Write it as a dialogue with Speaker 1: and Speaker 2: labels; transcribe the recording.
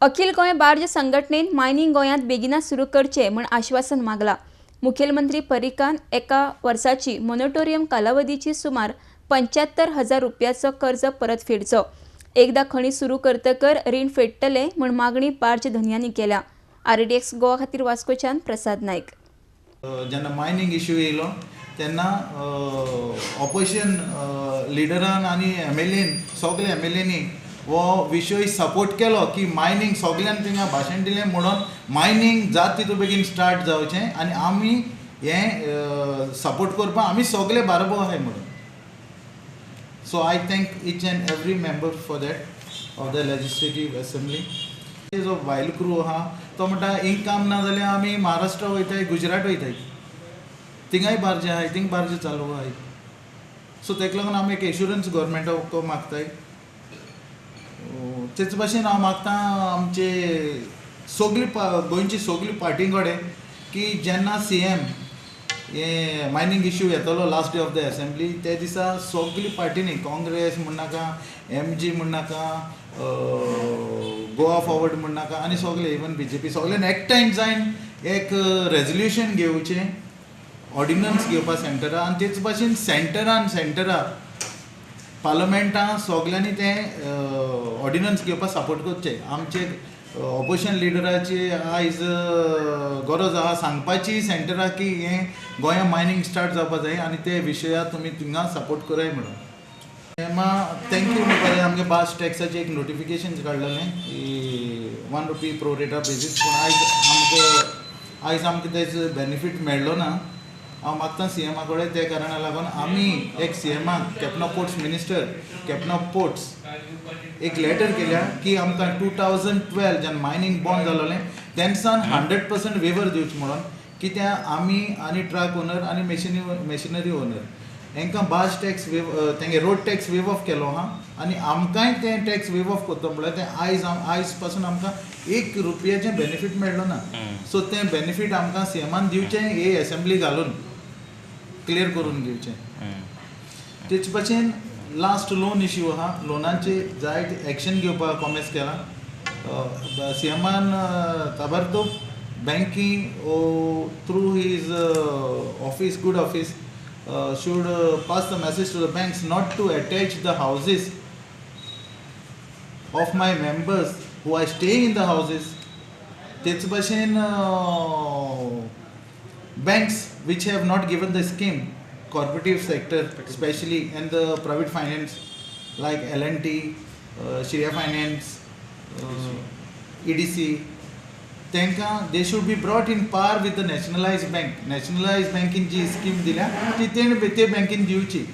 Speaker 1: अखिल Goa barge संघटनेन mining गोंयांत बेगिना सुरू करचे म्हूण आश्वासन मागला. मुखेलमंत्री पर्रीकान एका वर्साची मोनेटोरियम कालावधीची सुमार 75,000 रुपयाचो कर्ज परत फेडचो. एकदा खणी सुरू करतकर रीण फेडटले म्हूण मागणी बार्ज धनयांनी केल्या. आरडीएक्स गोवा खातीर वास्कोच्यान प्रसाद नायक.
Speaker 2: जेन्ना मायनींग इश्यू येयलो तेन्ना ऑपोजिशन लिडरान आनी एमएलएन सगळे एमएलएनी हो विशय सपोर्ट केलो की मायनींग सगळ्यान थिंगा भाशण दिलें म्हणून मायनींग जात तितू बेगीन स्टार्ट जावचें आनी आमी हें सपोर्ट करपाक आमी सगळे बाराबो आहाय म्हणून. So I thank each and every member for that of the legislative assembly. जो भायल क्रू आहा तो म्हणटा हिंग काम ना जाल्यार आमी महाराष्ट्रा वयताय, गुजरात वयताय, थिंगाय बार्ज आहाय, थिंग बार्ज चालू आहाय. सो तेका लागून आमी एक एश्युरन्स गोवोरमेंटाक मागताय. तेच भाशेन हांव मागता आमचे सगळी गोंयची सगळी पार्टी कडेन की जेन्ना सीएम हे मायनींग इश्यू येतलो last day of the assembly ते दिसा सगळी पार्टींनी काँग्रेस म्हणनाका, एमजी म्हणनाका, गोवा फॉरवर्ड म्हणनाका आनी सगळे इवन बीजेपी सगळ्यान एकठांय जायन एक रेजोल्युशन घेवचें, ऑर्डिनन्स घेवपा सेंटरा आनी तेच भाशेन सेंटरान सेंटरा पार्लमेंटान सगळ्यांनी तें ऑर्डिनन्स घेवपाक सपोर्ट करचें. आमचे ऑपोजिशन लिडराची आयज गरज आहा सांगपाची सेंटरा की हें गोंया मायनींग स्टार्ट जावपा जाय आनी ते विशया तुमी थिंगा सपोर्ट कराय म्हणून. मा thank you म्हणपा आमगे बास टॅक्साचें एक नोटिफिकेशन काडलेलें की 1 रुपी प्रोरेटा बेजीस, पूण आयज आमकां तेजो बेनिफीट मेळ्ळो ना. हांव मागता सीएमा कडेन ते कारणा लागून आमी एक सीएमाक captain of ports minister captain of ports एक लेटर केल्या की आमकां 2012 जेन्ना मायनींग बंद जालोलें तेन्ना 100% वेवर दिवचें म्हणून, कित्याक आमी आनी ट्रक ओनर आनी मशिनरी ओनर हेंकां बाज टॅक्स वेव तेंगे रोड टॅक्स वेव ऑफ केलो आहा आनी आमकांय तें टॅक्स वेव ऑफ करता म्हणल्यार तें आयज पासून आमकां 1 रुपयाचें बेनिफीट मेळ्ळो ना. सो तें बेनिफीट आमकां सीएमान दिवचें, हे एसेंब्ली घालून क्लियर करून दिवचें. तेच भाशेन लास्ट लोन इश्यू आहा, लोनाचे जायते एक्शन घेवपाक कॉमेस केला सीएमान ताबडतोब बँकी through his office good office should pass the message to the banks not to attach the houses of my members who are staying in the houses. तेच भाशेन banks which have not given the scheme, cooperative sector especially and the private finance like L&T, Shriya Finance, EDC, तेंकां they should be brought in par with the nationalized bank. Nationalized bank जी scheme दिल्या ती ते बँकेन दिवची.